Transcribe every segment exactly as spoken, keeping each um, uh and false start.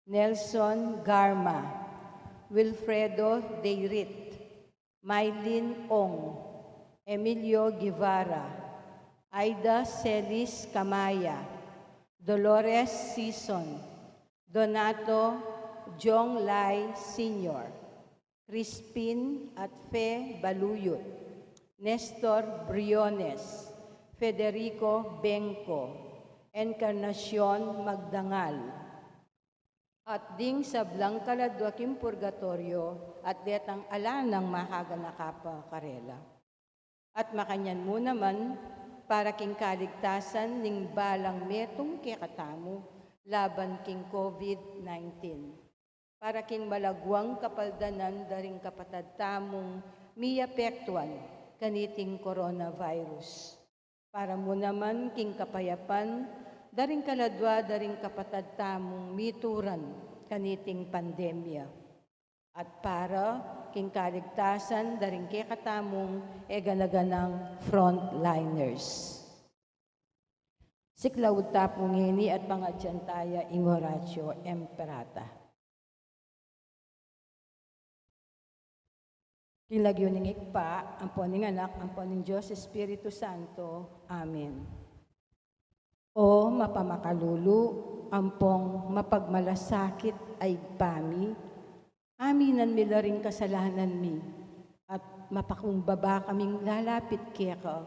Nelson Garma, Wilfredo Deirit, Mylene Ong, Emilio Guevara, Aida Celis Camaya, Dolores Sison, Donato Jong Lai Senior, Crispin at Fe Baluyot, Nestor Briones, Federico Bengco, Encarnacion Magdangal, at ding sablang kaladua king purgatoryo at detang ala nang makaganaka pa karela. At makanyan mu naman, para king kaligtasan ning balang metung kekatamu laban king COVID nineteen, para king malaguang kapaldanan da ring kapatad tamung miapektuan kaniting coronavirus, para mu naman king kapayapan da ring kaladua da ring kapatad tamung mituran kaniting pandemya, at para king kaligtasan da ring kekatamung e gana-ganang frontliners. Siklaud ta pu ngeni at pangadyan taya ing Oratio Imperata. King lagyu ning Ibpa, ampo ning Anak, ampo ning Dios Espiritu Santo. Amen. O mapamakalulu, ampong mapagmalasakit a Ibpa mi, aminan mi la ring kasalanan mi, at mapakumbaba kaming lalapit keka,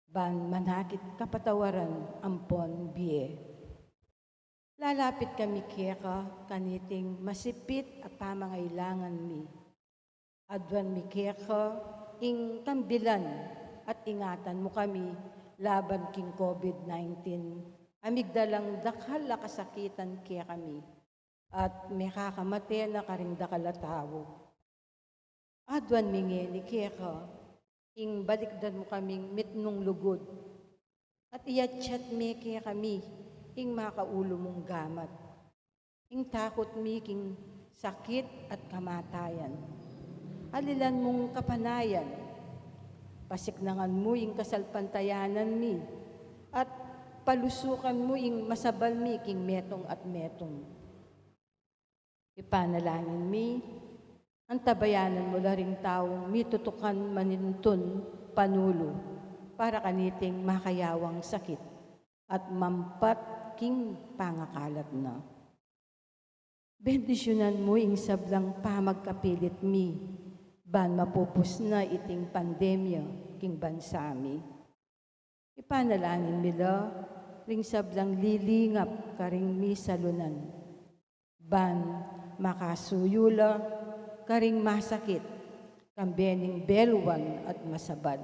ban manakit kapatawaran ampon bie. Lalapit kami keka kaniting masipit a pamangailangan mi. Aduan mi keka ing kambilan at ingatan mu kami laban king COVID nineteen, a migdalang dakal a kasakitan kekami, at mekakamate na karing dakal a tau. Aduan mi ngeni keka ing balikdan mu kaming mitmung lugud, at iatsat me kekami ing makaulu mung gamat. Ing takut mi king sakit at kamatayan, alilan mung kapanayan, pasiknangan mu ing kasalpantayanan mi, at palusukan mu ing masabal mi king metung at metung. Ipanalangin mi, antabayanan mu la ring taung mitutukan manintun panulu para kaniting makayawang sakit at mampat king pangakalat na. Bendisyunan mu ing sablang pamagkapilit mi, ban mapupus na iting pandemya king bansa mi. Ipanalangin mi la ring sablang lilingap karing misalunan, ban makasuyu la karing masakit, kambe ning beluan at masabal.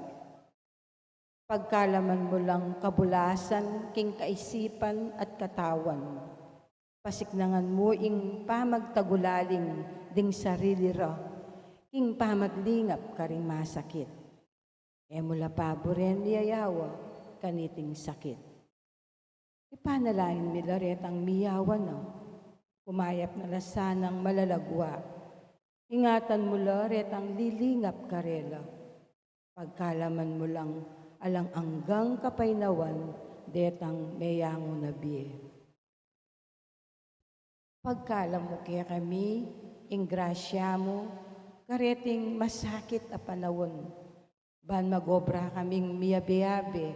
Pagkalaman mu lang kabulasan king kaisipan at katawan. Pasiknangan mu ing pamagtagulaling ding sarili ra king pamaglingap karing masakit. E mu la paburen miyayawa kaniting sakit. Ipanalangin mi la retang miyawa na, kumayap na la sanang malalagua. Ingatan mu la retang lilingap karela. Pagkalaman mu lang alang anggang kapaynawan detang meyangu na bie. Pagkalam mu kekami ing grasya mu kareting masakit a panaun, ban magobra kaming miyabe-abe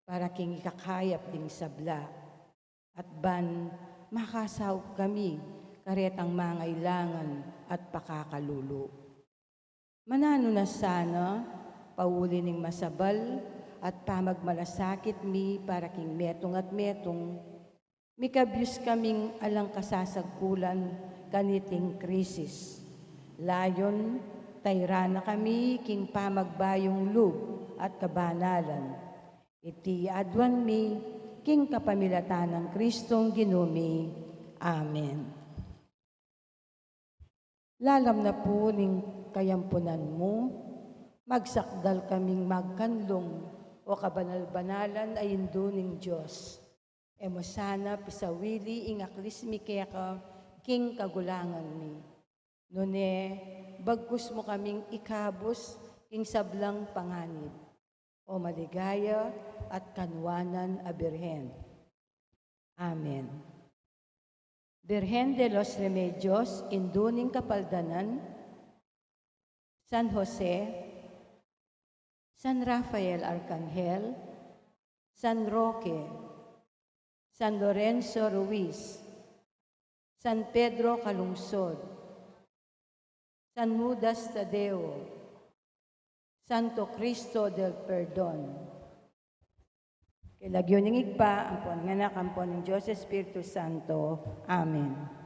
para king ikakayap ding sabla, at ban makasaup kami karetang mangailangan at pakakalulu. Mananu na sana, pauli ning masabal at pamagmalasakit mi para king metung at metung, mikabyus kaming alang kasasagkulan kaniting krisis. Layun, tayran na kami king pamagbayung lub at kabanalan. Iti aduan mi king kapamilatan nang Kristong Ginu mi. Amen. Lalam na pu ning kayampunan mu, magsakdal kaming magkanlung, o kabanal-banalan a Indu ning Dios. E mu sana pisawili ing aklis mi keka king kagulangan mi. Nune, bagkus mu kaming ikabus king sablang panganib, o maligaya at kanuanan a Birhen. Amen. Birhen de los Remedios, Indu ning Kapaldanan, San Jose, San Rafael Arkanghel, San Roque, San Lorenzo Ruiz, San Pedro Calungsod, San Judas Tadeo, Santo Cristo del Perdon. King lagyu ning Ibpa, ampon ning Anak, ampon ning Dios Espiritu Santo. Amen.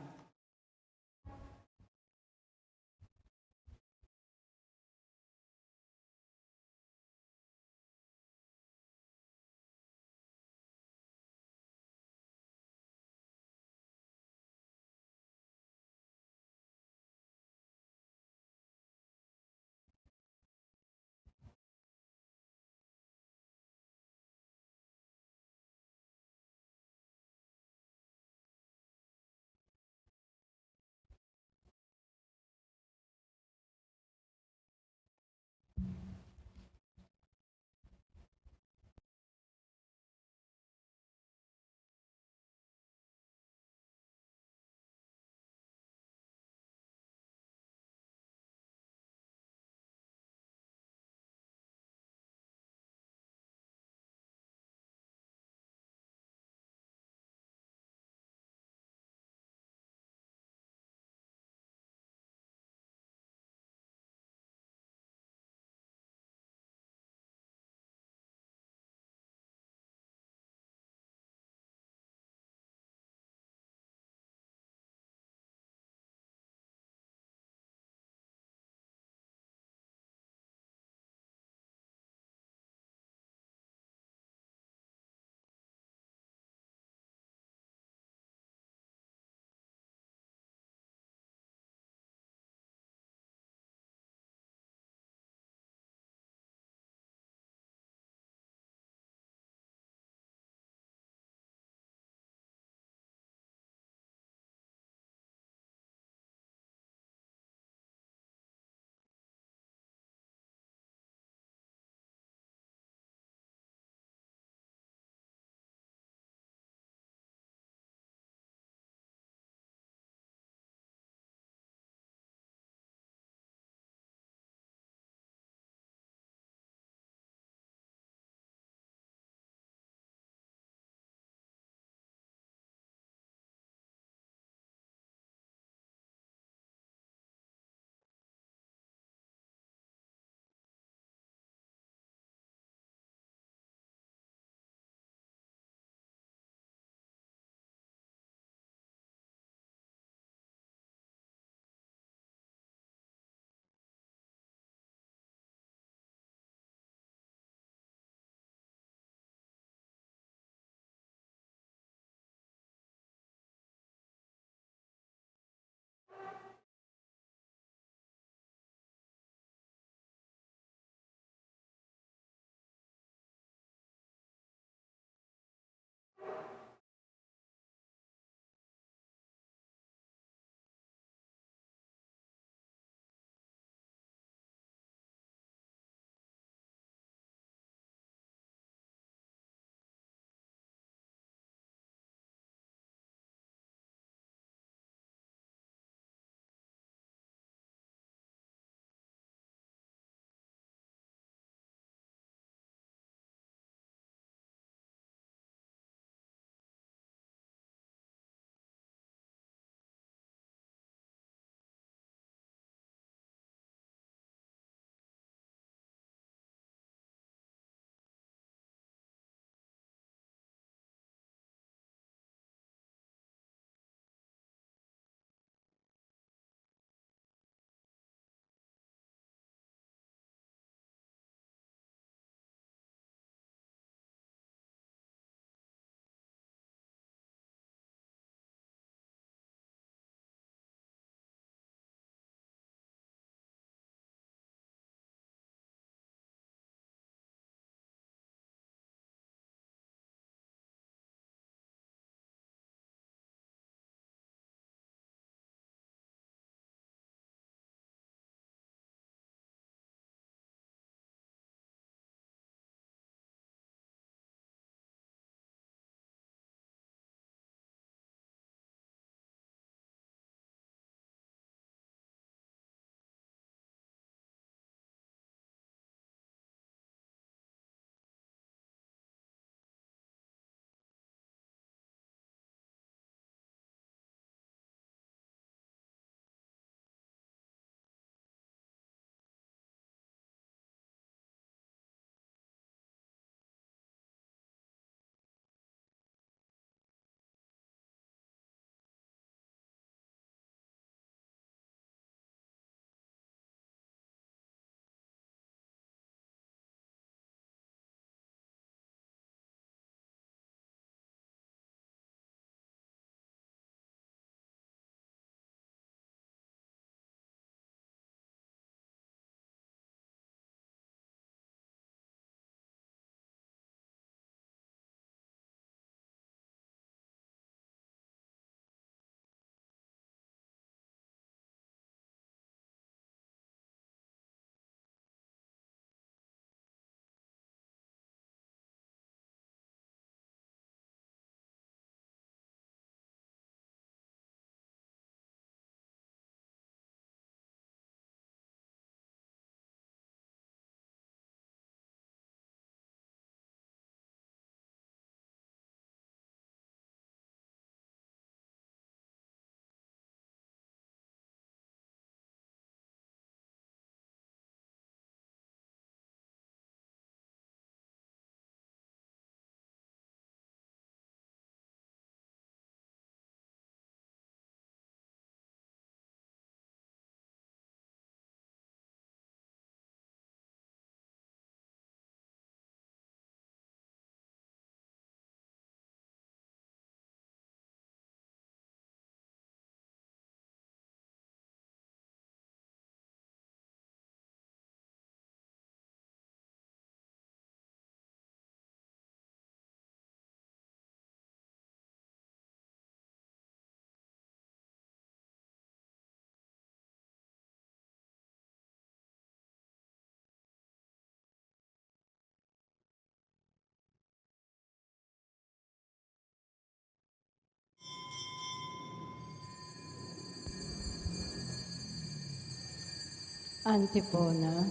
Antipona.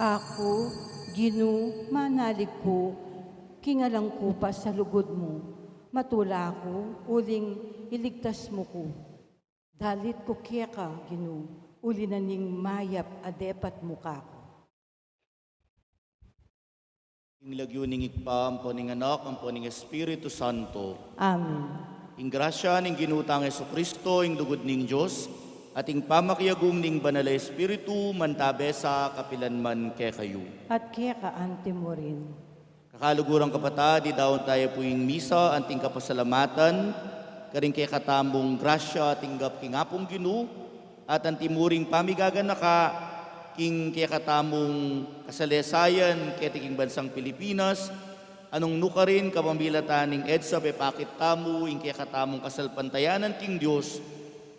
Aku, Ginu, manalig ku, king alang ku pa sa lugud mu. Matula ku, uling iligtas mu ku. Dalit ku keka, Ginu, uli na ning mayap a depat mu kaku. Ing lagyu ning Ibpa, ampo ning Anak, ampo ning Espiritu Santo. Amen. Ing grasya ning Ginu tang Jesucristo, ing lugud ning Dios, at ing pamakiagung ning Banal a Espiritu, mantabe sa kapilan man kekayu. At keka anti mu rin. Kakalugurang kapatad, idaun taya pu ing misa anting kapasalamatan karing kekatamung grasya tinggap king Apung Ginu, at anti mu ring pamigaganaka king kekatamung kasalesayan keti king bansang Pilipinas, a nung nukarin kapamilatan ning EDSA pepakit tamu ing kekatamung kasalpantayanan king Dios,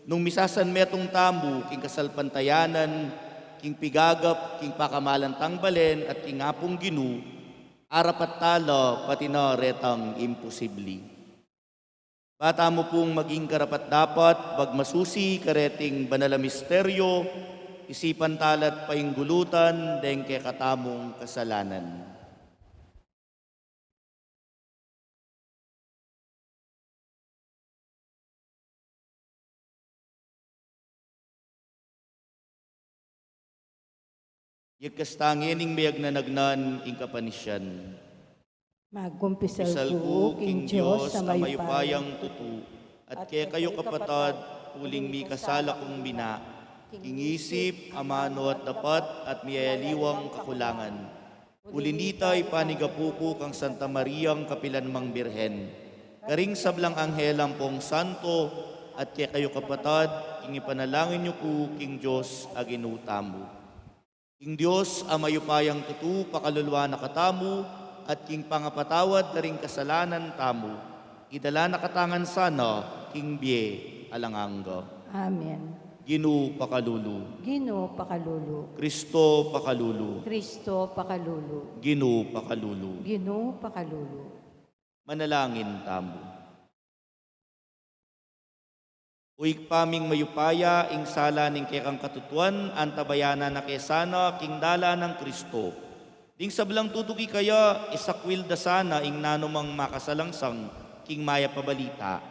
nung misasanmetung tamu king kasalpantayanan, king pigagap, king pakamalan tang balen, at king Apung Ginu, arapat tala pati na retang imposibli. Ba tamu pung maging karapat-dapat, pagmasusi kareting banal a misteryo, isipan tala't painggulutan deng kekatamung kasalanan. Yagkas ta ngening meyagnanagnan ing kapanisian. Magkumpisal ku king Dios a mayupayang tutu, at kekayu kapatad, uling mikasala kung mina, king isip, amanu at dapat, at miyayaliwang kakulangan. Uli nita ipanigapu ku kang Santa Mariang kapilan mang Birhen, karing sablang anghel ampong santo, at kekayu kapatad, ing ipanalangin yu ku king Dios a Ginu tamu. Ing Dios a mayupayang tutu pakaluluan na katamu, at king pangapatawad da ring kasalanan tamu, idala na katamu ngan sana king bie alang angga. Amen. Ginu pakalulu. Ginu pakalulu. Kristo pakalulu. Kristo pakalulu. Ginu pakalulu. Ginu pakalulu. Manalangin tamu. O Ibpa ming mayupaya, ing sala ning kekang katutuan, antabayanan na ke sana king dalan nang Kristo. Ding sablang tutuki kaya, isakwil da sana ing nanumang makasalangsang king mayap a balita.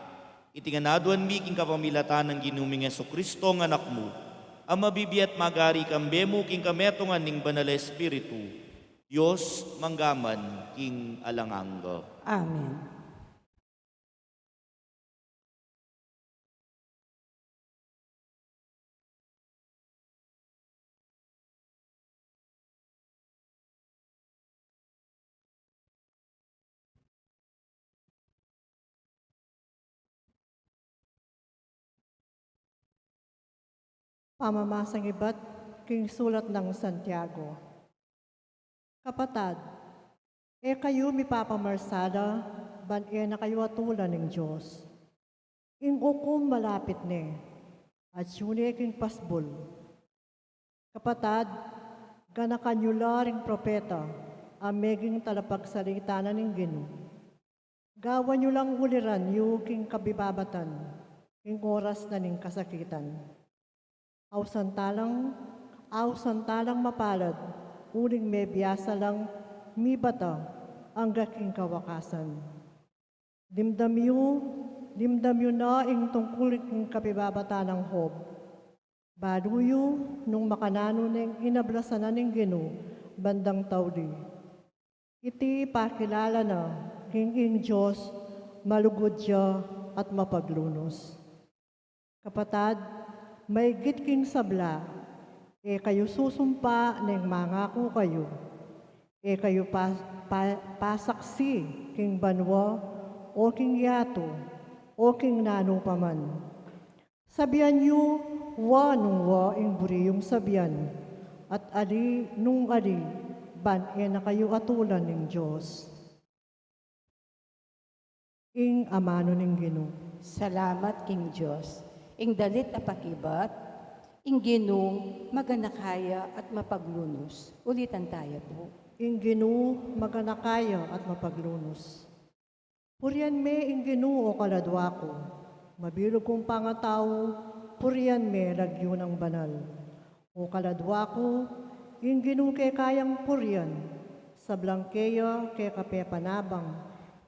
Iti ngan aduan mi king kapamilatan nang Ginu ming Jesucristo, a Anak mu, a mabibie at magari kambe mu king kametungan ning Banal a Espiritu, Dios, mangga man king alang angga. Amen. Pamamasang ibat king sulat nang Santiago. Kapatad, e kayu mipapamarsala, ban e na kayu atulan ning Dios. Ing ukum malapit ne, atyu ne king pasbul. Kapatad, ganakan yu la ring propeta, a meging talapagsalita na ning Ginu. Gawan yu lang uliran yu king kabibabatan, king oras na ning kasakitan. Ausan talang, ausan talang mapalad, uling mebiasa lang mibata, angga king kawakasan. Dimdam yu, dimdam yu na ing tungkul king kabibabatan nang Job. Balu yu, nung makananu neng inablasan na ning Ginu, bandang tauli. Iti pakilala na, king ing Dios, malugud ya at mapaglunus. Kapatad, maigit king sabla, e kayu susumpa neng mangaku kayu. E kayu pa-, pa-, pasaksi king banua, o king yatu, o king nanu pa man. Sabian yu wa nung wa ing buri yung sabian, at ali nung ali, ban e na kayu atulan ning Dios. Ing amanu ning Ginu. Salamat king Dios. Ing dalit a pakibat, ing Ginu maganaka ya at mapaglunus. Ulitan taya pu. Ing Ginu maganaka ya at mapaglunus. Purian me ing Ginu, o kaladua ku, mabilug kung pangatau, purian me lagyu nang banal. O kaladwa ku, ing Ginu keka yang purian, sablang keya keka pepanabang,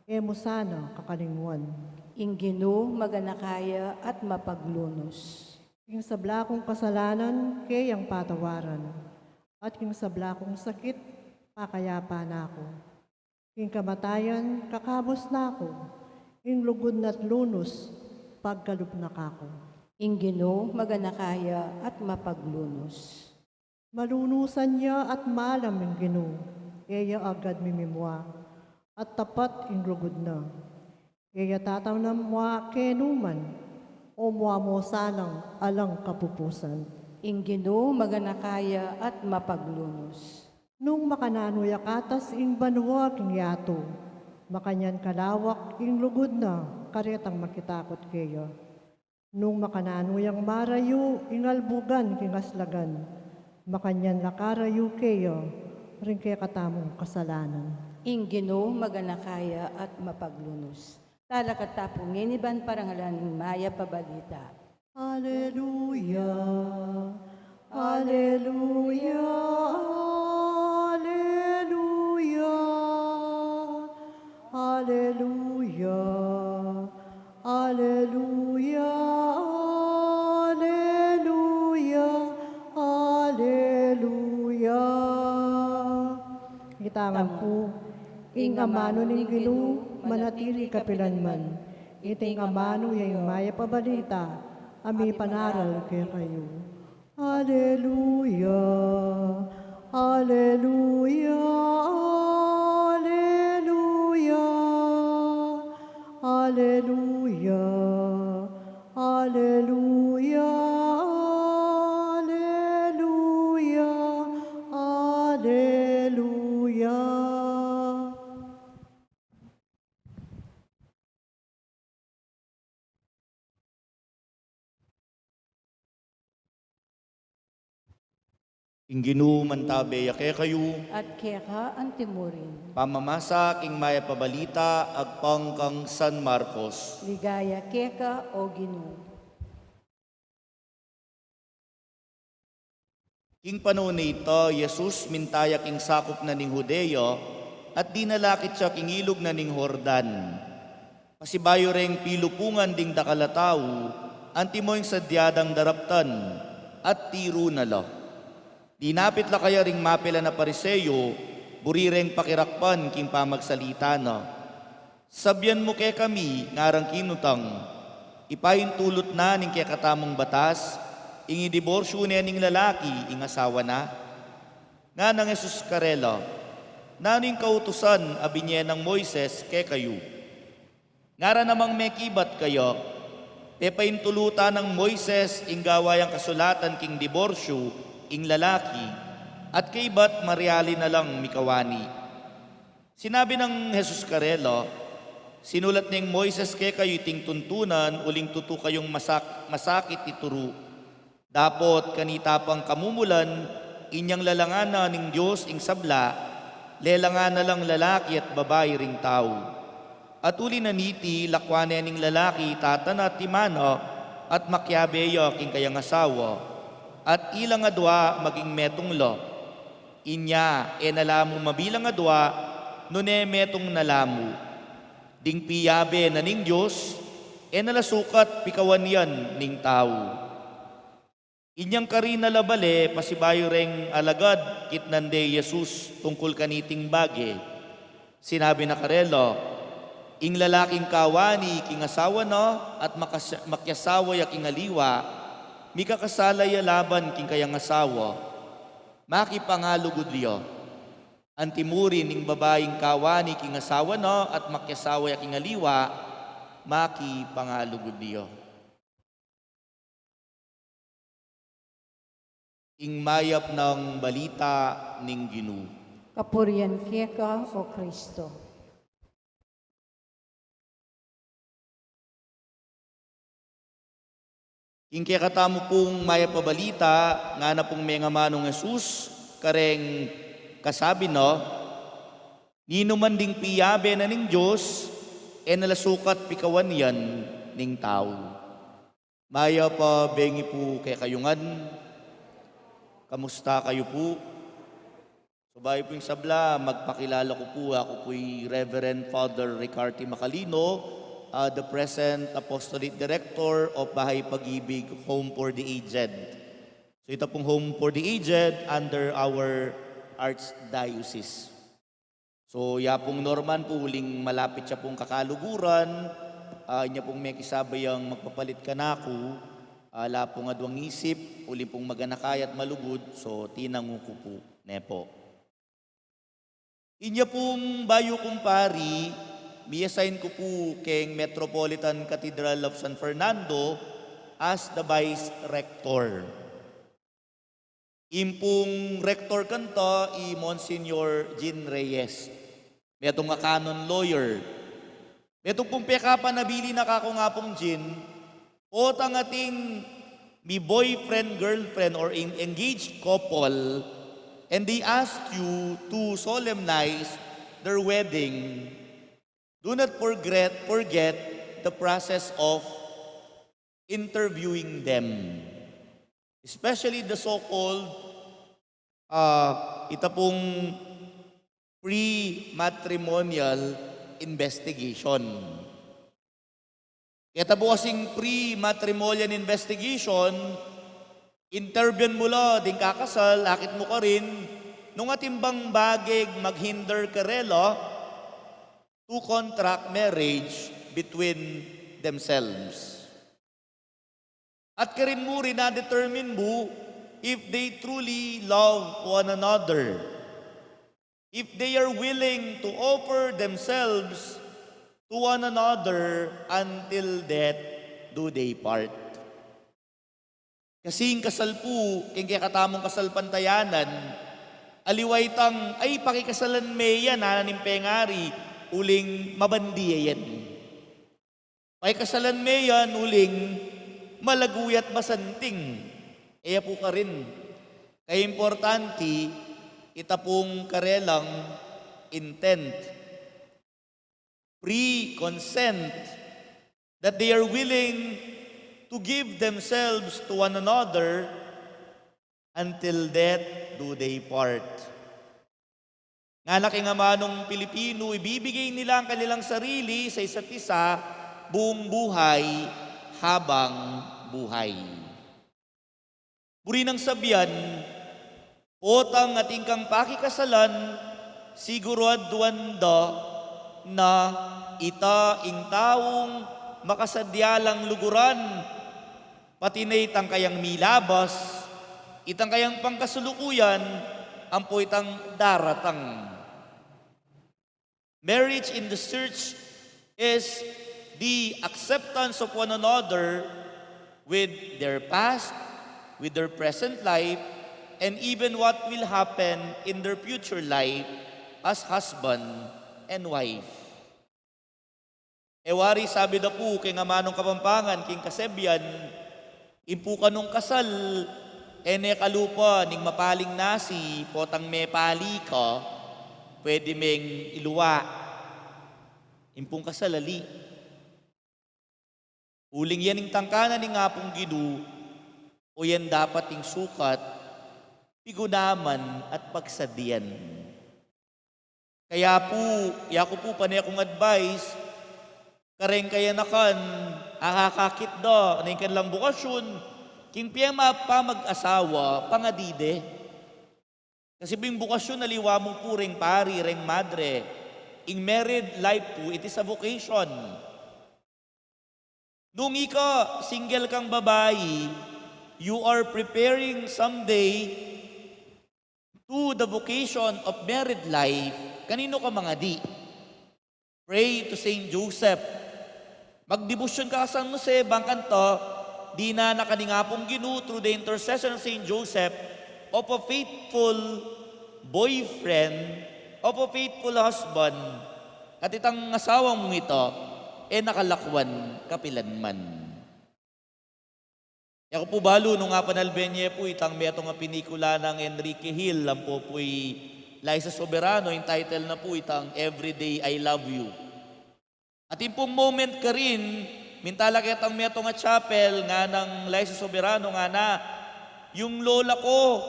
e mu sana kakalingwan. Ing Ginu maganaka ya at mapaglunus. Ing sabla kung kasalanan keyang patawaran, at ing sabla kung sakit pakayapan na ku. Ing kamatayan kakabus na ku, ing lugud na't lunus pagkalub na kaku. Ing Ginu maganaka ya at mapaglunus. Malunusan ya at malam ing Ginu, e ya agad mimimua, at tapat ing lugud na. E ya tatamnan mua kenu man, o mua mu sanang alang kapupusan. Ing Ginu maganaka ya at mapaglunus. Nung makananu ya katas ing banua king yatu, makanyan kalawak ing lugud na karetang makitakut keya. Nung makananu yang marayu ing albugan king aslagan, makanyan la karayu keya ring kekatamung kasalanan. Ing Ginu maganaka ya at mapaglunus. Talakad ta pu ngeni ban parangalan ing mayap a balita. Aleluya, aleluya, aleluya, aleluya, aleluya, aleluya, aleluya. Kita ngan pu, ing amanu ning Ginu manatili kapilanman. Iting amanu ya ing mayap a balita a mipanaral kekayu. Aleluya, aleluya, aleluya, aleluya, aleluya, aleluya, aleluya. Ing Ginu mantabe ya kekayu. At keka antimurin. Pamamasa king mayap a balita agpang kang San Marcos. Ligaya keka, o Ginu. King panaun a ita, i Jesus minta ya king sakup na ning Judea, at dinalakit ya king ilug na ning Jordan. Pasibayu reng pilupungan ding dakal a tau, antimo ing sadya dang daraptan, at tiru na la. Dinapit la kaya ring mapilan a Pariseo, buri reng pakirakpan king pamagsalita na. Sabian mu kekami, ngarang kinutang, ipaintulut na ning kekatamung batas ing idiborsyu ne ning lalaki ing asawa na? Nganang Jesus karela, nanu ing kautusan a binie nang Moises kekayu? Ngara namang mekibat kaya, pepaintulutan nang Moises ing gawa yang kasulatan king diborsyu ing lalaki, at kaybat mariali na lang mikawani. Sinabi nang Jesus karela, sinulat neng Moises kekayu iting tuntunan uling tutu kayung masak-, masakit ituru. Dapot kanita pang kamumulan, inyang lalangan na ning Dios ing sabla, lelangan na lang lalaki at babai ring tau. At uli na niti, lakwan ne ning lalaki i tata na at i mana, at makiabe ya king kayang asawa, at ilang adua maging metung la. Inya, e na la mu mabilang adua, nune metung na la mu. Ding piabe na ning Dios, e na la sukat pikawan yan ning tau. Inyang karin a la bale, pasibayu reng alagad kitnan de i Jesus tungkul kaniting bage. Sinabi na karela, ing lalaking kawani king asawa na at makas-, makiasawa ya king aliwa, mikakasala ya laban king kayang asawa. Makipangalugud ya. Antimurin ing babaing kawani king asawa na at makiasawa ya king aliwa, makipangalugud ya. Ing mayap nang balita ning Ginu. Kapurian keka, o Kristo. King kekatamu pung mayap a balita, ngana pung mengamanung Jesus kareng kasabi na, ninuman ding piabe na ning Dios, e na la sukat pikawan yan ning tau. Mayap a bengi pu kekayu ngan. Kamusta kayu pu? So, bayu pung sabla, magpakilala ku pu. Aku pu'y Reverend Father Ricarte Macalino, ah, the present Apostolate Director of Bahay Pag-ibig Home for the Aged. So, ita pung Home for the Aged under our Archdiocese. So, ya pung Norman pu, uling malapit ya pung kakaluguran, ah, inya pung mekisabay yang magpapalit kanaku, ah, ala pung aduang isip, uli pung maganaka ya at malugud, so, tinangu ku pu, ne pu. Inya pung bayu kung pari, mi-assign ku pu keng Metropolitan Cathedral of San Fernando as the Vice Rector. Ing pung rector kanita i Monsignor Jean Reyes. Metung a canon lawyer. Metung pung pekapanabilin na kaku nga pung Jean, potang ating mi-boyfriend, girlfriend, or in engaged couple, and they ask you to solemnize their wedding, do not forget, forget the process of interviewing them. Especially the so-called, ah, ita pung pre-matrimonial investigation. Keta bu kasing pre-matrimonial investigation, interviewan mu la ding kakasal, akit mu karin, nung atin bang baging maghinder karela to contract marriage between themselves. At karin mu rin na-determine mu if they truly love one another, if they are willing to offer themselves to one another until death do they part. Kasi ing kasal pu, king kekatamung kasalpantayanan, aliwa itang, "Ay, pakikasalan me yan, ngana ning pengari, uling mabandi ya yan." Pakikasalan me yan uling malagu ya't masanting. E ya pu karin. Kaya importante, ita pung karelang intent. Free consent, that they are willing to give themselves to one another until death do they part. Ngana king amanung Pilipinu, ibibigay nila ang kanilang sarili sa isa't isa buong buhay, habang buhay. Buri nang sabian, potang atin kang pakikasalan, siguraduan da na ita ing taung makasadya lang luguran, pati na itang kayang milabas, itang kayang pangkasulukuyan, ampo itang daratang. Marriage in the church is the acceptance of one another with their past, with their present life, and even what will happen in their future life as husband and wife. E wari sabi da pu king amanung Kapampangan, king kasebian, ing pu kanung kasal, e ne kalupa ning mapaling nasi, potang mepali ka, pwede meng iluwa. Ing pung kasal ali. Uling yan ing tangkanan ning Apung Ginu, o yan dapat ing sukat, pigunaman at pagsadian. Kaya pu, yaku pu pane kung advice, kareng kayanakan, akakakit da, na ing kanilang bukasyun, king pie ma-, pamag-asawa, pangadi de. Kasi pu ing bukasyun, aliwa mu pu reng pari, reng madre, ing married life pu, it is a vocation. Nung ika, single kang babai, you are preparing someday to the vocation of married life, kaninu ka mangadi? Pray to Saint Joseph. Magdebosyon ka kang San Jose, bang kanita, dinan na ka ning Apung Ginu through the intercession of Saint Joseph, of a faithful boyfriend, of a faithful husband, at itang asawa mung ita, e na ka lakwan kapilan man. Yaku pu balu nung apanalbe ye pu itang metung a pinikula nang Enrique Hill, ampo pu i Liza Soberano, ing title na pu itang Every Day I Love You. At ing pung moment karin, minta la ketang metung a chapel, nganang Liza Soberano, ngana, yung lola ko,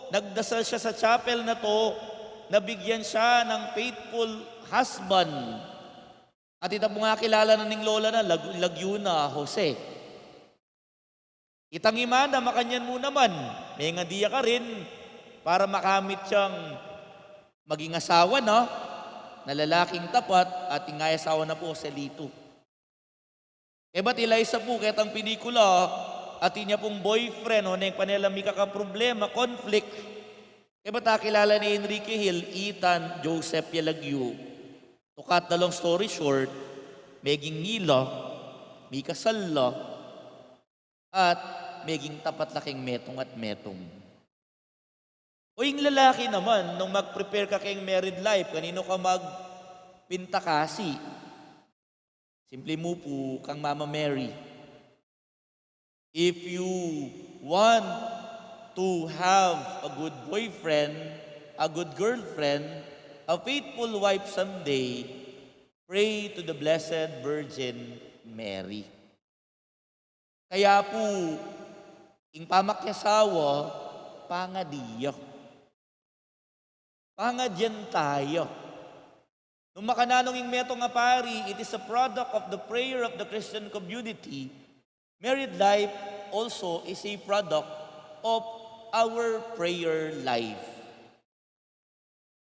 nagdasal siya sa chapel na to, nabigyan siya ng faithful husband. At ita pong akilala na ning lola na, lag-, lagyu na, Jose. Itang ima na makanyan mu naman, mengadi ya karin para makamit yang maging asawa na, na lalaking tapat at ing asawa na pu, Joselito. Kaybat ila isa pu ketang pelikula, atin ya pung boyfriend, o neng panela mikakaproblema, conflict. Kaybat akilala ni Enrique Hill, Ethan, Joseph ya lagyu. To cut the long story short, meging ngila, mikasal la, at meging tapat la keng metung at metung. O ing lalaki naman, nung mag-prepare ka keng married life, kanino ka magpintakasi? Simple mu pu kang Mama Mary. If you want to have a good boyfriend, a good girlfriend, a faithful wife someday, pray to the Blessed Virgin Mary. Kaya pu, ing pamakiasawa, pangadi ya. Pangadian tayo. Nung makananu ing metung a pari, it is a product of the prayer of the Christian community. Married life also is a product of our prayer life.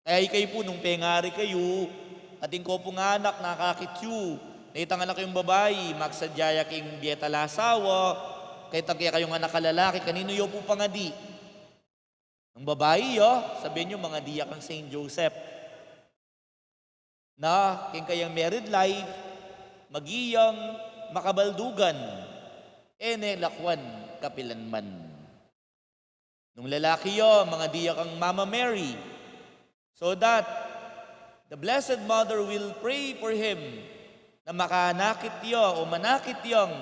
Kaya ikayu pu nung pengari kayu, atin ko pung anak, nakakit yu, na itang anak yung babai, magsadya ya king bie at ala asawa, kaya itang kekayung anak a lalaki, kanino yu pu pangadi? Nung babai ya, sabian yu, mangadi ya kang Saint Joseph. Na, keng kayang married life, maging makabaldugan, e ne lakwan kapilanman. Nung lalaki ya, mangadi ya kang Mama Mary, so that the Blessed Mother will pray for him na makanakit ya o manakit yang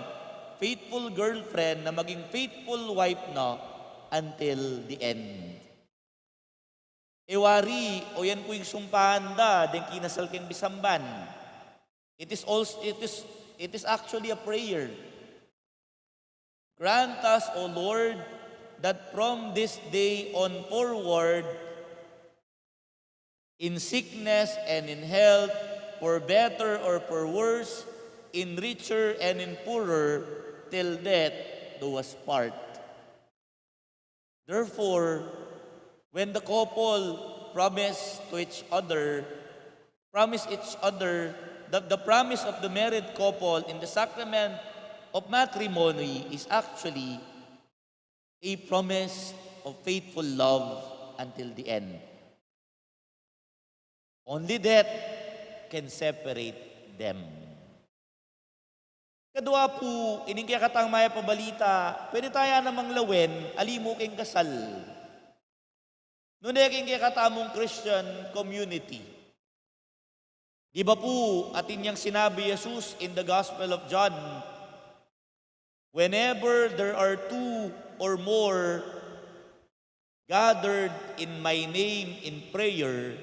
faithful girlfriend na maging faithful wife na until the end. E wari, o yan pu ing sumpaan da deng kinasal keng bisamban. It is also, it is, it is actually a prayer. Grant us, O Lord, that from this day on forward, in sickness and in health, for better or for worse, in richer and in poorer, till death do us part. Therefore, when the couple promise to each other, promise each other, the, the promise of the married couple in the sacrament of matrimony is actually a promise of faithful love until the end. Only death can separate them. Kadua pu, ining kekatang mayap a balita, pwede taya namang lawen, ali mu keng kasal. Nune keng kekatamung Christian community. Di ba pu, atin yang sinabi Jesus in the Gospel of John, "Whenever there are two or more gathered in my name in prayer,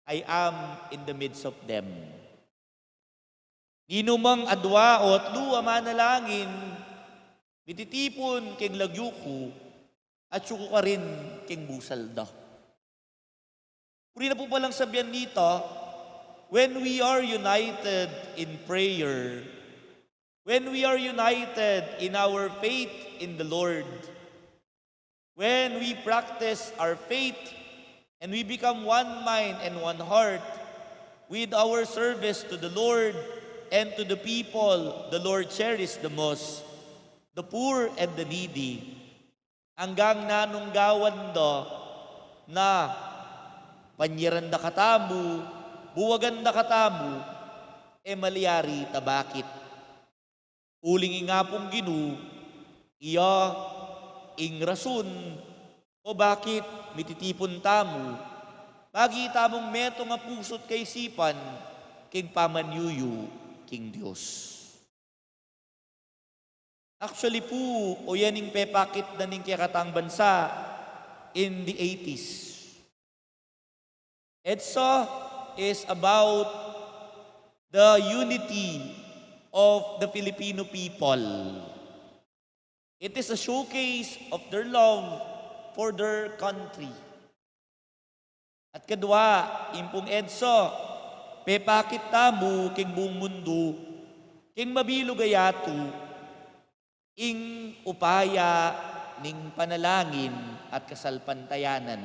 I am in the midst of them." Ninumang adua o atlu a manalangin, mititipun keng lagyu ku, atyu ku karin keng busal da. Puri na pu palang sabian nita, when we are united in prayer, when we are united in our faith in the Lord, when we practice our faith and we become one mind and one heart with our service to the Lord and to the people the Lord cherishes the most, the poor and the needy, anggang nanung gawan da na panyaran da katamu, buwagan da katamu, e malyari ta bakit. Uling ing Apung Ginu, iya ing rason o bakit mititipun tamu, pagi tamung metung a pusu't kaisipan, king pamanyuyu king Dios. Actually pu, o yan ing pepakit na ning kekatang bansa in the eighties. EDSA is about the unity of the Filipino people. It is a showcase of their love for their country. At kadwa, ing pung EDSA, pepakit tamu king buung mundu, king mabilug a yatu, ing upaya ning panalangin at kasalpantayanan.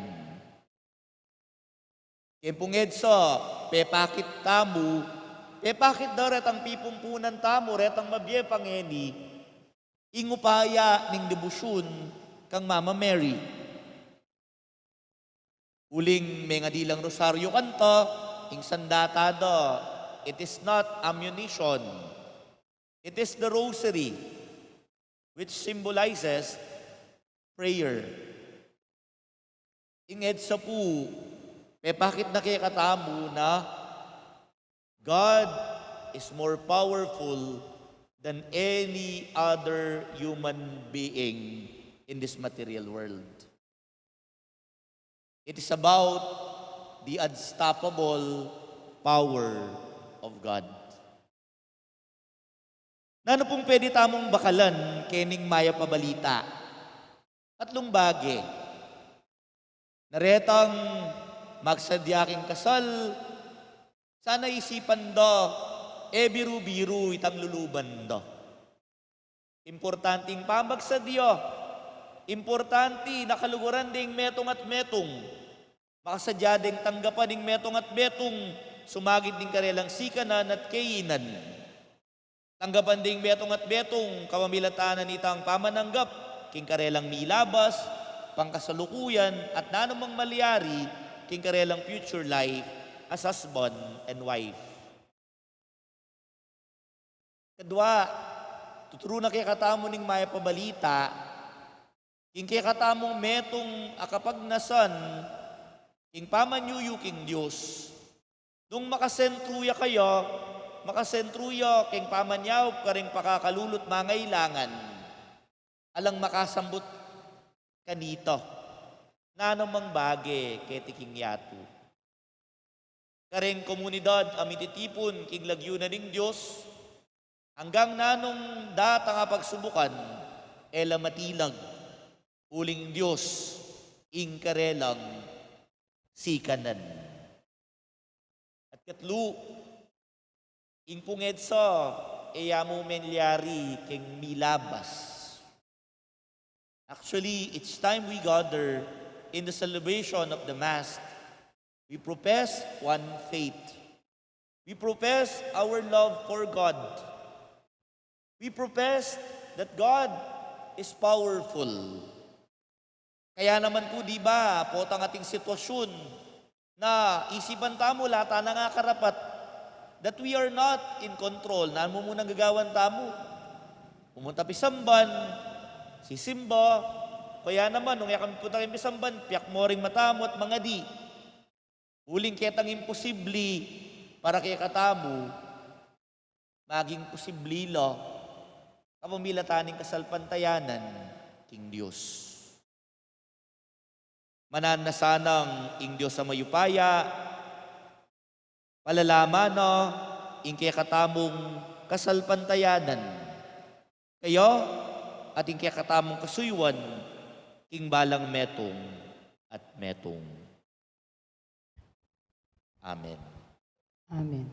King pung EDSA, pepakit tamu, pepakit da retang pipumpunan tamu, retang mabie pa ngeni, ing upaya ning debosyun kang Mama Mary. Uling mengadi lang rosaryo kanta, ing sanda tanda, it is not ammunition, it is the rosary, which symbolizes prayer. Ing EDSA pu, pepakit na kekatamu na God is more powerful than any other human being in this material world. It is about the unstoppable power of God. Nanu pung pwede tamung bakalan kening Mayap a Balita? Tatlung bage. Na retang magsadya king kasal, sana isipan da, e biru-biru itang luluban da. Importante ing pamagsadya. Importante na kaluguran ding metung at metung. Makasadya ding tanggapan ing metung at metung, sumagid ning karelang sikanan at kainan. Tanggapan ding metung at metung, kapamilatan na nitang pamananggap king karelang milabas, pangkasalukuyan, at nanumang malyari king karelang future life as husband and wife. Kadwa, tuturu na kekatamu ning Mayap a Balita, king kekatamung metung a kapagnasan, king pamanyuyu king Dios. Nung makasentru ya kaya, makasentru ya king pamanyaup karing pakakalulu't mangailangan, alang makasambut kanita. Nanumang bage keti king yatu. Karing komunidad a mititipun king lagyu na ning Dios, anggang nanung datang a pagsubukan, e la matilag, uling Dios ing karelang sikanan. At katlu, ing pung EDSA, e ya mu melyari king milabas. Actually, each time we gather in the celebration of the Mass, we profess one faith. We profess our love for God. We profess that God is powerful. Kaya naman po, di ba, potang ating sitwasyon, na isipan tamu, ala tana nga karapat, that we are not in control. Nanu mu munang gagawan tamu? Pumunta pisamban, sisimba, kaya naman, nung e kami pupunta king pisamban, piakmu ring mata mu at mangadi. Uling ketang imposibli para kekatamu, maging posibli la kapamilatan ning kasalpantayanan king Dios. Mananu na sanang ing Dios a mayupaya, palalaman na ing kekatamung kasalpantayanan, kaya at ing kekatamung kasuyuan king balang metung at metung. Amen. Amen.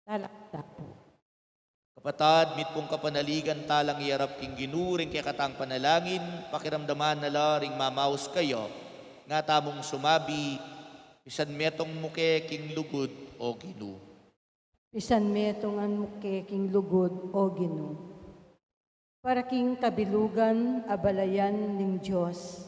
Talakad tamu pu. Kapatad, mitmung kapanaligan talang iyarap king Ginu ring kekatang panalangin, pakiramdaman na la ring mamaus kaya, nga tamung sumabi, Pisan metung mu ke king lugud, O Ginu. Pisan metungan mu ke king lugud, O Ginu. Para king kabilugan a balayan ning Dios,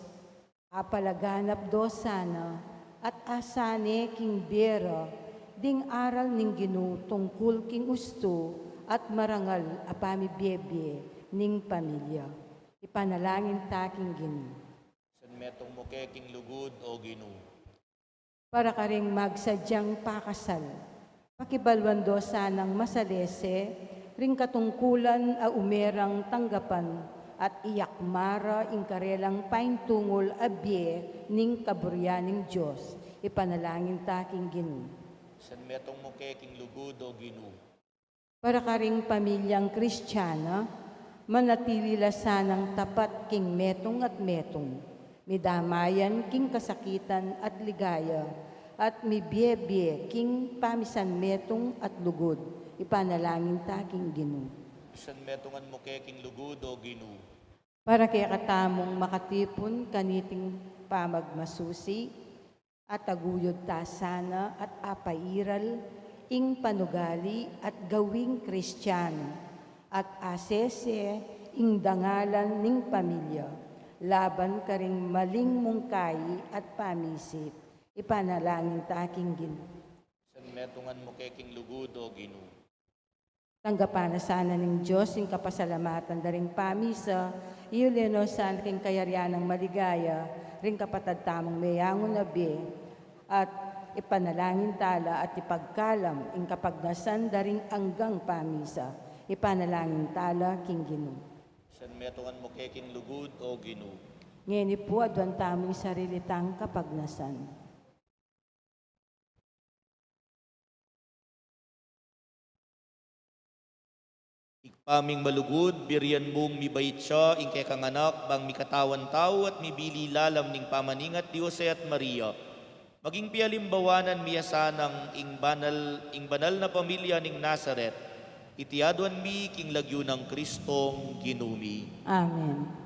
apalaganap do sana at asane king bie ra ding aral ning Ginu tungkul king ustu at marangal a pamibiebie ning pamilya. Ipanalangin ta king Ginu. Pisan metung mu ke king lugud, O Ginu. Para karing magsadyang pakasal, pakibaluan do sanang masalese ring katungkulan a ume rang tanggapan at iyakmara ing karelang paintungul a bie ning kaburian ning Dios. Ipanalangin ta king Ginu. Pisan metung mu ke king lugud, O Ginu. Para karing pamilyang Kristiana, Manatili la sanang tapat king metung at metung, midamayan king kasakitan at ligaya, at mibie-bie king pamisan metung at lugud. Ipanalangin ta king Ginu. Pamisan metungan mu ke king lugud, O Ginu. Para kekatamung makatipun kaniting pamagmasusi, at aguyud ta sana at apairal ing panugali at gawing Kristiano, at asese ing dangalan ning pamilya laban karing maling mungkahi at pamisip. Ipanalangin ta king Ginu. Pamisan metungan mu ke king lugud, O Ginu. Tanggapan na sana ning Dios ing kapasalamatan da ring pamisa, iyuli no sana king kayarian nang maligaya ring kapatad tamung meyangu na bie, at ipanalangin tala at ipagkalam ing kapagnasan da ring anggang pamisa. Ipanalangin tala king Ginu. Pamisan metungan mu ke king lugud, O Ginu. Ngeni pu, aduan tamu ing sarili tang kapagnasan. Ibpa ming malugud, birian mung mibait ya ing kekang anak bang mikatawan tau at mibili lalam ning pamaningat Diose at Maria. Maging pialimbawanan mi ya sanang ing banal, ing banal na pamilya ning Nazaret. Iti aduan mi king lagyu nang Kristong Ginu mi. Amen.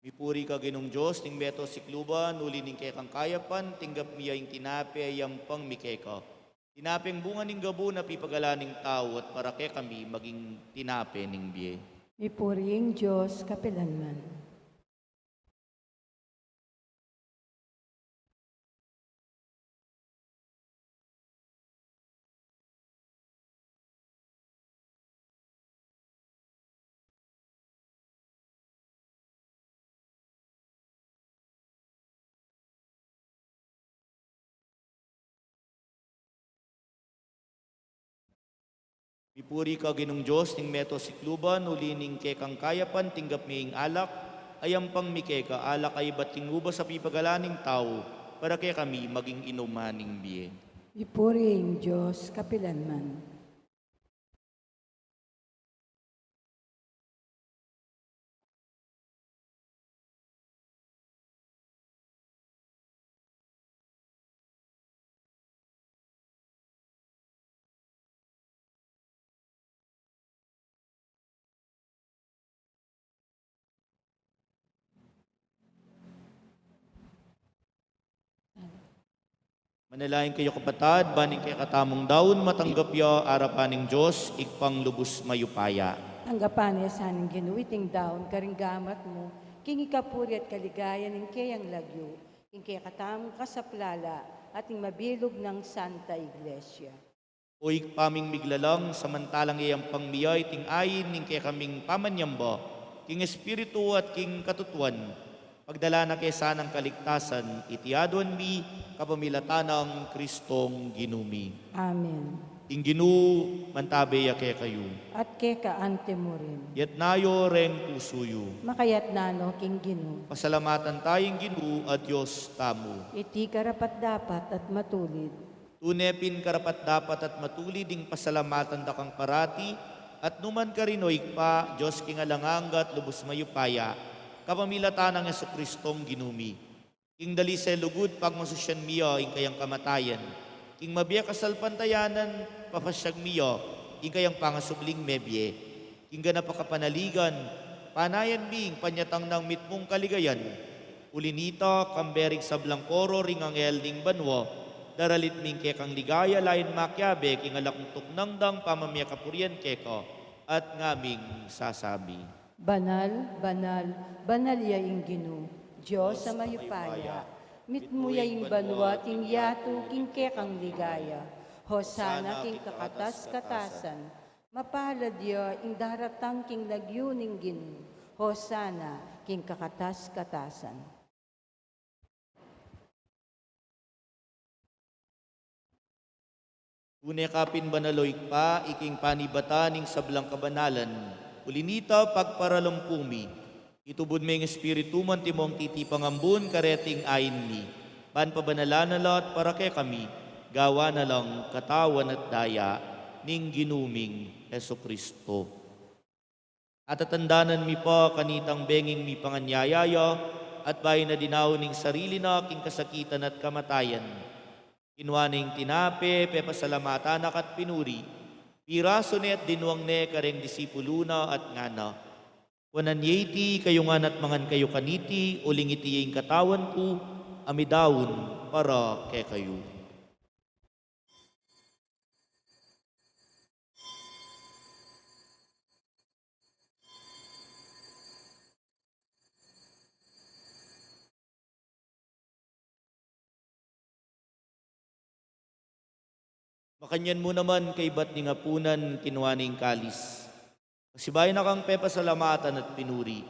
Mipuri ka Ginung Dios ning meto sikluban, uli ning kekang kayapan tinggap mi ya ing tinape a yampang mi keka. Tinapeng bunga ning gabu na pipagalan ning tau at para kekami maging tinape ning bie. Mipuri ing Dios kapilanman. Mipuri ka Ginung Dios ning meto sikluban, uli ning kekang kayapan tinggap mi ing alak a yampang mi keka, alak a ibat king ubas a pipagalan ning tau, para kekami maging inuman ning bie. Mipuri ing Dios kapilanman. Manalangin kayu, kapatad, ban ing kekatamung daun matanggap ya arapan ning Dios, Ibpang lubus mayupaya. Tanggapan na ya sa ning Ginu iting daun karing gamat mu, king ikapuri at kaligayan ning keyang lagyu, king kekatamung kasaplalan at ning mabilug nang Santa Iglesia. O Ibpa ming miglalang, samantalang yayampang mi ya iting ain ning kekaming pamanyamba king espiritu at king katutuan, pagdala na ke sanang kaligtasan, iti aduan mi kapamilatan nang Kristong Ginu mi. Amen. Ing Ginu mantabe ya kekayu. At keka anti mu rin. Yatna yu reng pusu yu. Makayatna no king Ginu. Pasalamatan taya ing Ginu a Dios tamu. Iti karapat-dapat at matulid. Tune pin karapat-dapat at matulid ing pasalamatan da kang parati, at nu man karin, o Ibpa, Dios king alang angga at lubus mayupaya, kapamilatan nang Jesukristong Ginu mi. King dalisel lugud pagmasusian mi ya ing kayang kamatayan, King mabie kasalpantayanan, papasyag mi ya ing kayang pangasubling mebie. King ganap a kapanaligan, panayan mi ing panyatang nang mitmung kaligayan. Uli nita, kambe ring sablang koro ring anghel ning banua, daralit mi ing kekang ligaya lain makiabe king alakung tuknang dang pamamie kapurian keka, at ngaming sasabi: Banal, banal, banal ya ing Ginu, Dios a mayupaya. Mitmu ya ing banua at ing yatu king kekang ligaya. Hosana king kakatas-katasan. Mapalad ya ing daratang king lagyu ning Ginu. Hosana king kakatas-katasan. Tune ka pin banal, o Ibpa, iking panibatan ning sablang kabanalan. Uli nita, pagparalampu mi, itubud me ing Espiritu mu antimong titipang ambun kareting ain mi, ban pabanalan na la at para kekami, gawan na lang katawan at daya ning Ginu ming Jesucristo. Atatandanan mi pa kanitang benging mipanganyaya ya, at bayu na dinaun ing sarili na king kasakitan at kamatayan, kinua ne ing tinape, pepasalamatan na ka at pinuri, pirasu ne at dinwang ne kareng disipulu na at ngana: Kuanan ye iti kayu ngan at mangan kayu kaniti, uling iti ya ing katawan ku, a midaun para kekayu. Makanyan mu naman kaybat ning apunan, kinua ne ing kalis. Pasibayu na kang pepasalamatan at pinuri,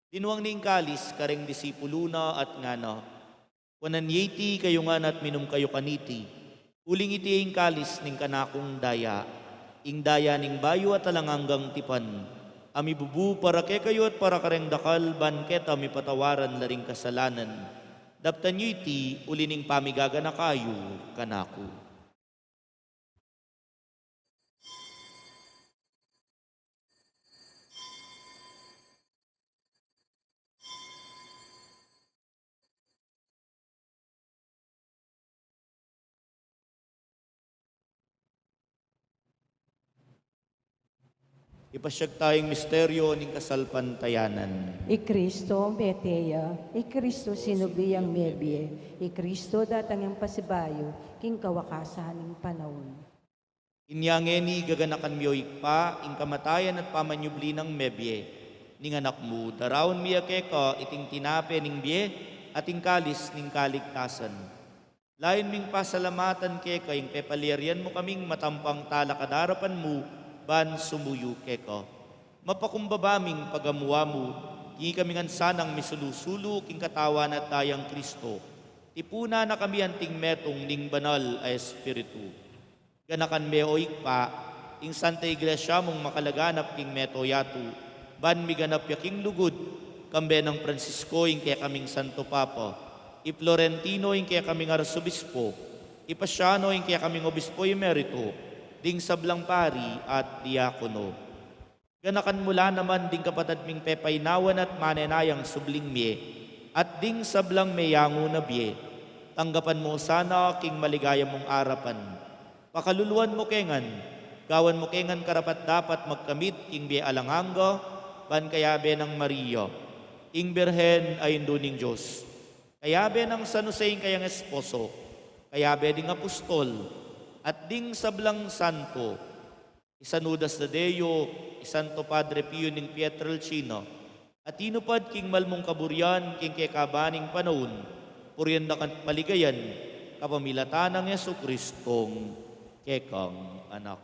dinwang ne ing kalis kareng disipulu na at ngana: Kuanan ye iti kayu ngan at minum kayu kaniti, uling iti ya ing kalis ning kanakung daya, ing daya ning bayu at alang anggang tipan, a mibubu para kekayu at para kareng dakal, ban keta mipatawaran la ring kasalanan. Daptan yu iti uli ning pamigaganaka yu kanaku. Ipasyag taya ing misteryo ning kasalpantayanan. I Kristo mete ya, i Kristo sinubli yang mebie, i Kristo datang yang pasibayu king kawakasan ning panaun. Inya ngeni gaganakan mi, o Ibpa, ing kamatayan at pamanyubli nang mebie ning Anak mu. Daraun mi ya keka iting tinape ning bie at ing kalis ning kaligtasan. Layun ming pasalamatan keka ing pepalyarian mu kaming matampang talakad king arapan mu ban sumuyu keka. Mapakumbaba ming pagamu-amu, king ikami ngan sanang misulu-sulu king katawan at dayang Kristo, tipunan na kami anting metung ning Banal a Espiritu. Ganakan me, o Ibpa, ing Santa Iglesia mung makalaganap king meto yatu, ban miganap ya king lugud, kambe nang Francisco ing kekaming Santo Papa, i Florentino ing kekaming Arsobispo, i Paciano ing kekaming Obispo Emerito, ding sablang pari at diakono. Ganakan mu la naman ding kapatad ming pepainawan at manenayang subling mie, at ding sablang meyangu na bie. Tanggapan mu sana king maligaya mung arapan. Pakaluluan mu ke ngan, gawan mu ke ngan karapat-dapat magkamit king bie alang angga, ban kayabe nang Maria, ing Birhen a Indu ning Dios, kayabe nang San Jose ing kayang esposo, kayabe ding apostol, at ding sablang santo, i San Judas Tadeo, i Santo Padre Pio ning Pietrelcina, a tinupad king malmung kaburian king kekaban ning panaun, purian da ka't paligayan, kapamilatan nang Jesucristong kekang Anak.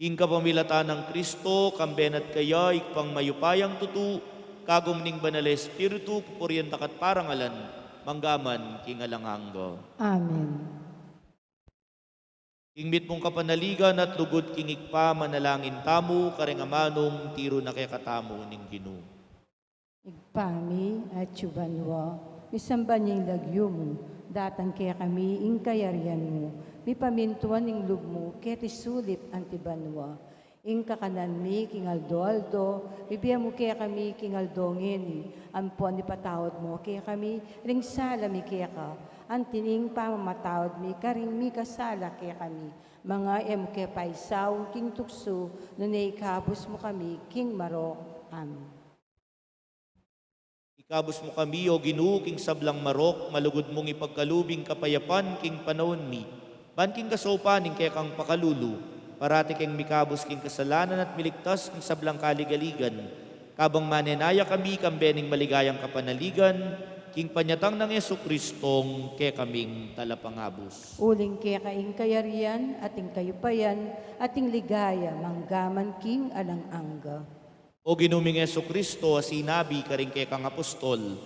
King kapamilatan nang Kristo, kambe na't kaya, Ibpang mayupayang tutu, kagum ning Banal a Espiritu, pupurian da ka't parangalan, mangga man king alang angga. Amen. King mitmung kapanaligan at lugud king Ibpa, manalangin tamu kareng amanung tiru na kekatamu ning Ginu. Ibpa mi, atsu ka banua, misamban ya ing lagyu mu, datang kekami ing kayarian mu, mipamintuan ing lub mu keti sulip anti banua. Ing kakanan mi king aldo-aldo, ibie mu kekami king aldo ngeni, ampon ipatawad mu kekami ring sala mi keka, anti ning pamamatawad mi karing mikasala kekami. Manga e mu ke paisaul king tuksu, nune ikabus mu kami king marok. Amen. Ikabus mu kami, O Ginu, king sablang marok, malugud mung ipagkalub ing kapayapan king panaun mi. Ban king kasaupan ning kekang pakalulu, parati keng mikabus king kasalanan at miligtas king sablang kaligaligan. Kabang manenaya kami kambe ning maligayang kapanaligan, king panyatang nang Jesucristong kekaming Talapangabus. Uling keka ing kayarian, at ing kayupayan, at ing ligaya, manggaman king alang angga. O Ginu ming Jesucristo, a sinabi karing kekang apostol,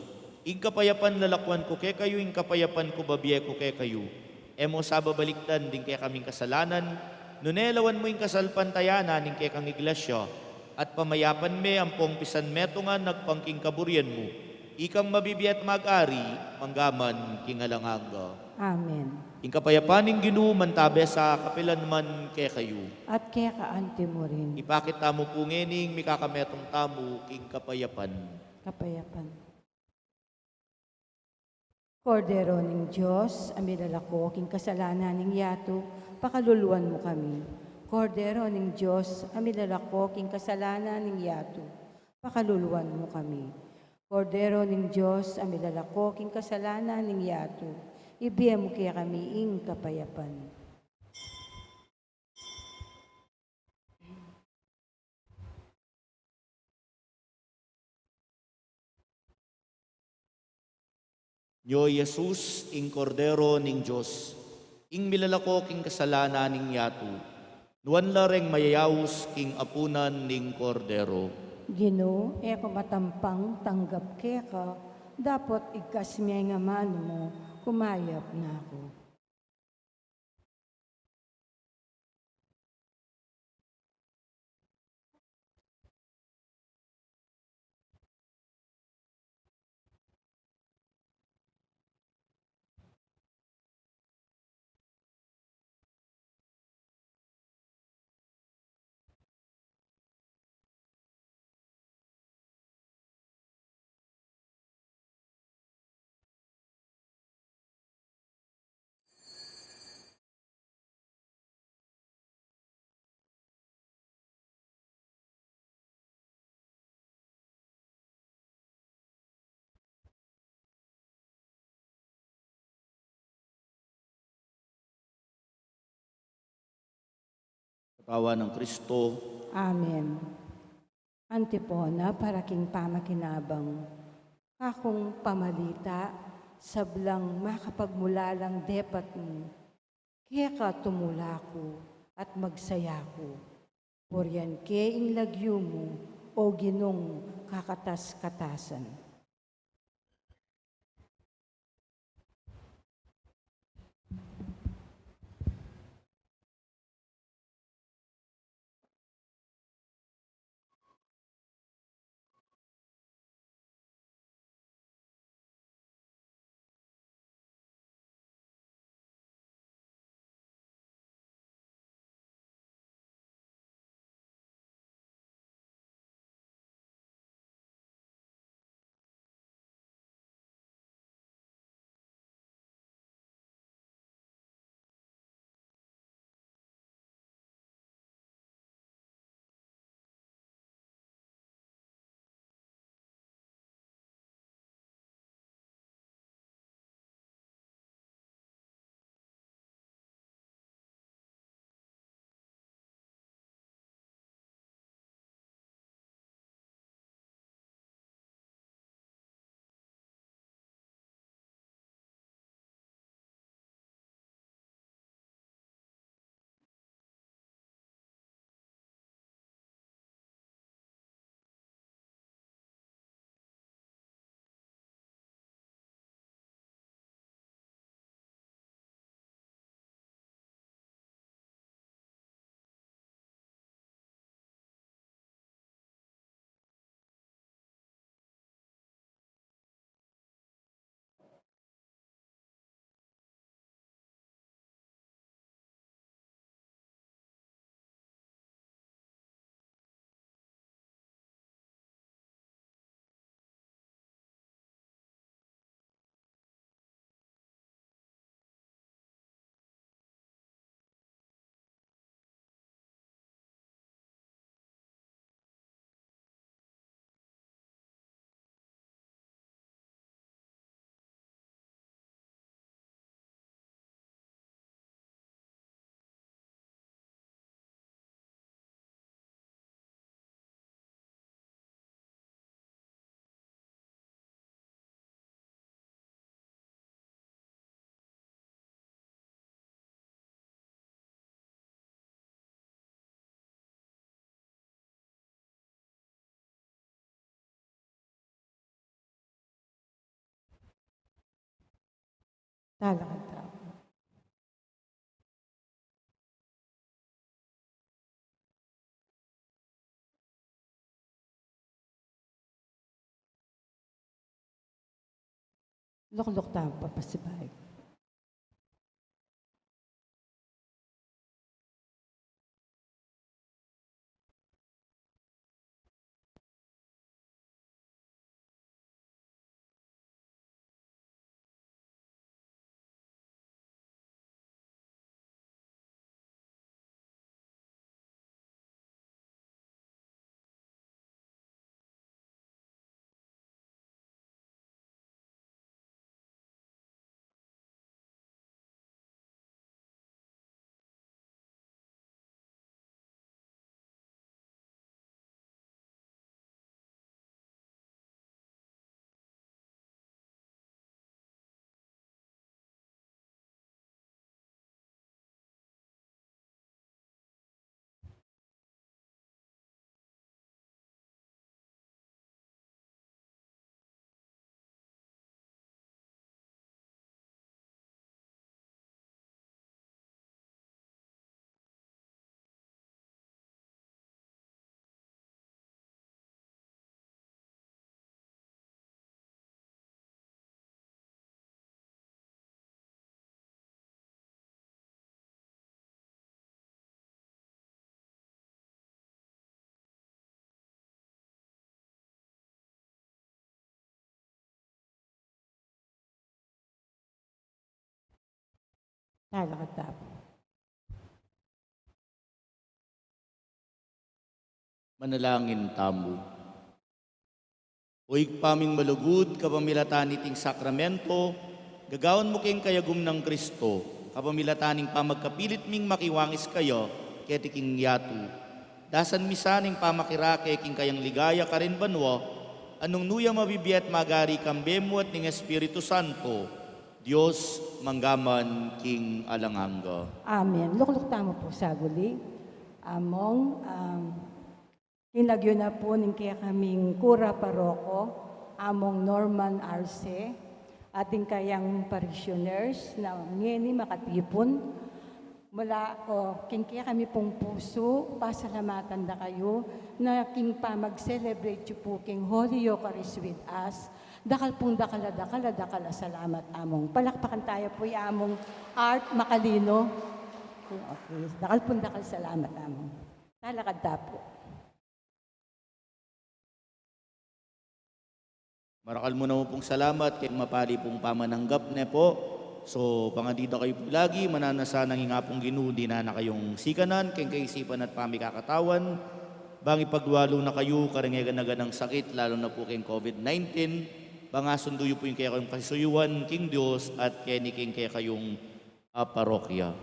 ing kapayapan lalakwan ku kekayu, ing kapayapan ku babie ku kekayu. E mu sa babalikdan ding kekaming kasalanan, nune lawan mu ing kasalpantayanan ning kekang iglesia, at pamayapan me ampong pisan metungan agpang king kaburian mu. Ikang mabibie at mag-ari, manggaman king alang angga. Amen. Ing kapayapan ning Ginu mantabe sa kapilan man kekayu. At keka anti mu rin. Ipakit tamu pu ngening mikakametung tamu king kapayapan. Kapayapan. Kordero ning Dios, a milalako king kasalanan ning yatu, pakaluluan mu kami. Kordero ning Dios, a milalako king kasalanan ning yatu, pakaluluan mu kami. Kordero ning Dios, a milalako king kasalanan ning yatu, ibie mu kekami ing kapayapan. Nyo i Jesus, ing Kordero ning Dios, ing milalako king kasalanan ning yatu, nuan la reng mayayaus king apunan ning Kordero. Ginu, e ku matampang tanggap keka, dapot igkas me ing amanu mu, kumayap na ku. Katawan nang Kristo. Amen. Antipona para king pamakinabang. Kakung pamalita, sablang makapagmulalang depat mu, keka tumula ku at magsaya ku. Purian ke ing lagyu mu, O Ginung kakatas-katasan. Talakad tamu. Lukluk tamu papasibayu. Talakad tamu. Manalangin tamu. O Ibpa ming malugud, kapamilatan niting sakramento, gagawan mu keng kayagum nang Kristo, kapamilatan ning pamagkapilit ming makiwangis kaya keti king yatu. Dasan mi sa ning pamakirake king kayang ligaya karin banua, a nung nu ya mabibie at magari kambe mu at ning Espiritu Santo, Dios, mangga man king alang angga. Amen. Lukluk tamu pu saguli. Among, um, king lagyu na pu ning kekaming kura paroko, Among Norman Arce, at ing kayang parishioners na ngeni makatipun, mula, o, king kekami pung pusu, pasalamatan da kayu, na king pamag-celebrate yu pu king Holy Eucharist with us, dakal pung dakal a, dakal a, dakal a salamat, Among. Palakpakan taya pu i Among Art Macalino. Okay, dakal pung dakal salamat, Among. Talakad ta pu. Marakal mu namu pung salamat keng mapali pung pamananggap ne pu. So, pangadi da kayu pu lagi, mananu na sanang ing Apung Ginu dinan na kayung sikanan keng kaisipan at pamikakatawan, bang ipagwalu na kayu karing e gana-ganang sakit, lalu na pu keng COVID nineteen, bang asundu yu pu ing kekayung kasuyuan king Dios at keni king kekayung, ah, parokya.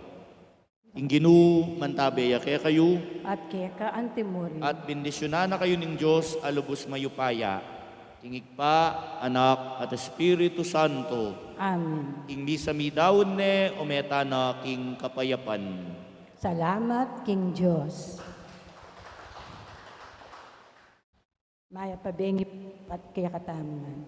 Ing Ginu mantabe ya kekayu. At keka antimurin. At bendisyunan na kayu ning Dios a lubus mayupaya, ing Ibpa, Anak, at Espiritu Santo. Amen. Ing misa midaun ne, o meta na king kapayapan. Salamat king Dios. Mayap a bengi at kekatamu ngan.